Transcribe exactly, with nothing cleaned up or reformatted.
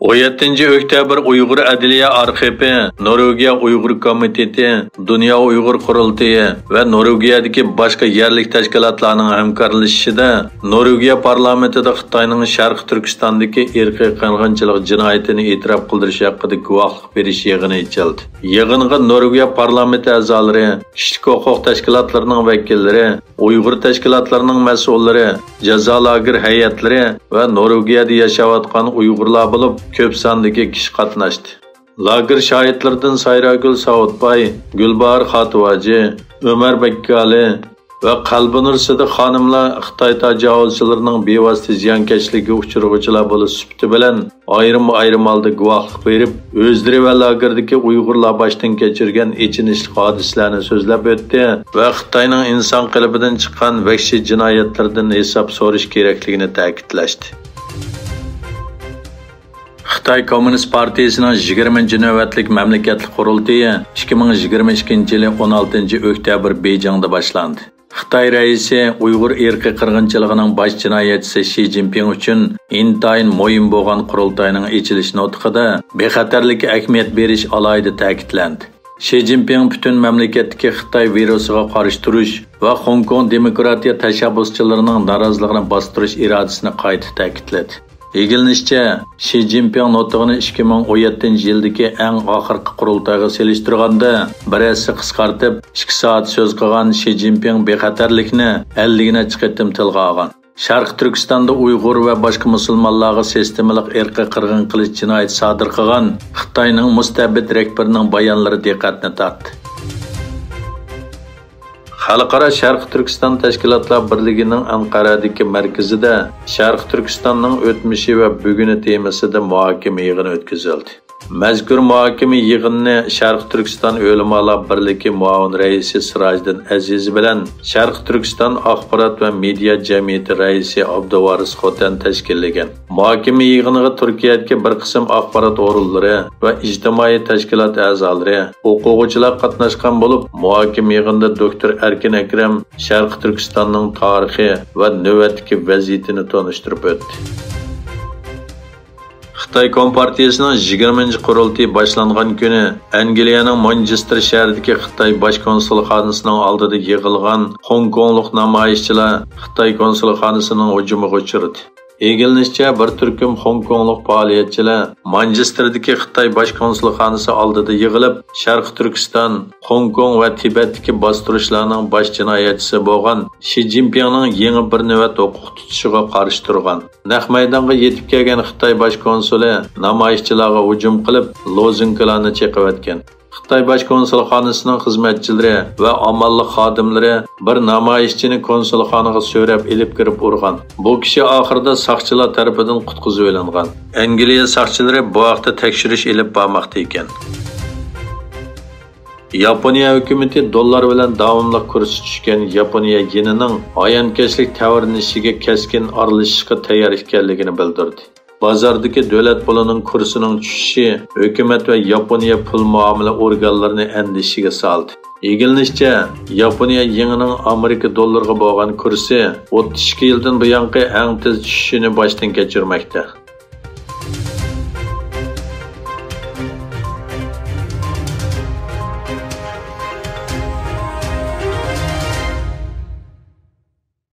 ئون يەتتىنچى ئۆكتەبىر ئۇيغۇر ئەدلىيە ئارخىپى، نورۋېگىيە ئۇيغۇر كومىتېتى، دۇنيا ئۇيغۇر قۇرۇلتىيى ۋە نورۋېگىيەدىكى باشقا يەرلىك تەشكىلاتلارنىڭ ھەمكارلىشىشىدا نورۋېگىيە پارلامېنتىدا خىتاينىڭ شەرقىي تۈركىستاندىكى ئىرقىي قىرغىنچىلىق جىنايىتىنى ئېتىراپ قىلدۇرۇش ھەققىدە گۇۋاھلىق بېرىش يىغىنى ئېچىلدى. يىغىنغا نورۋېگىيە پارلامېنت ئەزالىرى، كىشىلىك ھوقۇق تەشكىلاتلىرىنىڭ ۋەكىللىرى، ئۇيغۇر تەشكىلاتلىرىنىڭ مەسئۇللىرى، جازا لاگېر ھەيئەتلىرى ۋە نورۋېگىيەدە ياشاۋاتقان ئۇيغۇرلار بولۇپ، كۆپ ساندىكى كىشى قاتناشتى. لاگېر شاھىتلىرىدىن سايراگۈل ساۋۇتباي، گۈلباھار خاتىۋاجى، ئۆمەر بەككالى ۋە قەلبىنۇر سىدىق خانىملار خىتاي تاجاۋۇزچىلىرىنىڭ بىۋاسىتە زىيانكەشلىكىگە ئۇچرىغۇچىلار بولۇش سۈپىتى بىلەن، ئايرىم-ئايرىم ھالدا گۇۋاھلىق بېرىپ، ئۆزلىرى ۋە لاگېردىكى ئۇيغۇرلار باشتىن كەچۈرگەن ئېچىنىشلىق ھادىسىلەرنى سۆزلەپ ئۆتتى ۋە خىتاينىڭ ئىنسان قېلىپىدىن چىققان ۋەھشىي جىنايەتلىرىدىن ھېساب سورىشى كېرەكلىكىنى تەكىتلەشتى. خىتاي كوممۇنىست پارتىيىسىنىڭ يىگىرمىنچى نۆۋەتلىك مەملىكەتلىك قۇرۇلتىيى ئىككى مىڭ يىگىرمە ئىككىنچى يىلى ئون ئالتىنچى ئۆكتەبىر بېيجىڭدا باشلاندى. خىتاي رەئىسى ئۇيغۇر ئىرقىي قىرغىنچىلىقىنىڭ باش جىنايەتچىسى شى جىنپىڭ ئۈچۈن ئىنتايىن مۇھىم بولغان قۇرۇلتاينىڭ ئېچىلىش نۇتقىدا بىخەتەرلىككە ئەھمىيەت بېرىش ئالاھىدە تەكىتلەندى. شى جىنپىڭ پۈتۈن مەملىكەتتىكى خىتاي ۋىرۇسىغا قارشى تۇرۇش ۋە خوڭكوڭ دېموكراتىيە تەشەببۇسچىلىرىنىڭ نارازىلىقىنى باستۇرۇش ئىرادىسىنى قايتا تەكىتلىدى. ئىگىلىنىشىچە، شى جىنپىڭ نۇتۇقىنى ئىككى مىڭ ئون يەتتىنچى يىلدىكى ئەڭ ئاخىرقى قۇرۇلتايغا سېلىشتۇرغاندا بىر ھەسسە قىسقارتىپ، ئىككى سائەت سۆز قىلغان شى جىنپىڭ بىخەتەرلىكنى ئەللىك نەچچە قېتىم تىلغا ئالغان. شەرقىي تۈركىستاندا ئۇيغۇر ۋە باشقا مۇسۇلمانلارغا سىستېمىلىق ئىرقىي قىرغىن قىلىش جىنايىتى سادىر قىلغان خىتاينىڭ مۇستەبىت رەھبىرىنىڭ بايانلىرى دىققەتنى تارتتى. خەلقئارا شەرقىي تۈركىستان تەشكىلاتلار بىرلىكىنىڭ ئەنقەرەدىكى مەركىزىدە شەرقىي تۈركىستاننىڭ ئۆتمۈشى ۋە بۈگۈنى تېمىسىدا مۇھاكىمە يىغىنى ئۆتكۈزۈلدى. مەزكۇر مۇھاكىمە يىغىنىنى شەرقىي تۈركىستان ئۆلىمالار بىرلىكى مۇئاۋىن رەئىسى سىراجىدىن ئەزىز بىلەن شەرقىي تۈركىستان ئاخبارات ۋە مېدىيا جەمئىيىتى رەئىسى ئابدۇۋارىس خوتەن تەشكىللىگەن. مۇھاكىمە يىغىنىغا تۈركىيەدىكى بىر قىسىم ئاخبارات ئورۇنلىرى ۋە ئىجتىمائىي تەشكىلات ئەزالىرى، ئوقۇغۇچىلار قاتناشقان بولۇپ، مۇھاكىمە يىغىنىدا دوكتور ئەركىن ئەكرەم شەرقىي تۈركىستاننىڭ تارىخى ۋە نۆۋەتتىكى ۋەزىيىتىنى تونۇشتۇرۇپ ئۆتتى. خىتاي كومپارتىيىسىنىڭ يىگىرمىنچى قۇرۇلتىيى باشلانغان كۈنى ئەنگلىيەنىڭ مانچېستېر شەھىرىدىكى خىتاي باش كونسۇلخانىسىنىڭ ئالدىدا يىغىلغان خوڭكوڭلۇق نامايىشچىلار خىتاي كونسۇلخانىسىنىڭ ھۇجۇمىغا ئۇچرىدى. ئىگىلىنىشىچە، بىر تۈركۈم خوڭكوڭلۇق پائالىيەتچىلەر مانچېستېردىكى خىتاي باش كونسۇلخانىسى ئالدىدا يىغىلىپ، شەرقىي تۈركىستان، خوڭكوڭ ۋە تىبەتتىكى باستۇرۇشلارنىڭ باش جىنايەتچىسى بولغان شى جىنپىڭنىڭ يېڭى بىر نۆۋەت ھوقۇق تۇتۇشىغا قارشى تۇرغان. نەق مەيدانغا يېتىپ كەلگەن خىتاي باش كونسۇلى نامايىشچىلارغا ھۇجۇم قىلىپ، لوزۇنكىلارنى چېقىۋەتكەن. خىتاي باش كونسۇلخانىسىنىڭ خىزمەتچىلىرى ۋە ئامانلىق خادىملىرى بىر نامايىشچىنى كونسۇلخانىغا سۆرەپ ئېلىپ كىرىپ ئۇرغان. بۇ كىشى ئاخىرىدا ساقچىلار تەرىپىدىن قۇتقۇزۇۋېلىنغان. ئەنگلىيە ساقچىلىرى بۇ ھەقتە تەكشۈرۈش ئېلىپ بارماقتا ئىكەن. ياپونىيە ھۆكۈمىتى دوللار بىلەن داۋاملىق كۇرسى چۈشكەن ياپونىيە يېنىنىڭ ھايانكەشلىك تەۋرىنىشىگە كەسكىن ئارىلىشىشقا تەييار ئىكەنلىكىنى بىلدۈردى. بازاردىكى دۆلەت پۇلىنىڭ كۇرسىنىڭ چۈشۈشى ھۆكۈمەت ۋە ياپونىيە پۇل مۇئامىلە ئورگانلىرىنى ئەندىشىگە سالدى. ئىگىلىنىشىچە، ياپونىيە يېڭىنىڭ ئامېرىكا دوللىرىغا بولغان كۇرسى ئوتتۇز ئىككى يىلدىن بۇيانقى ئەڭ تېز چۈشۈشىنى باشتىن كەچۈرمەكتە.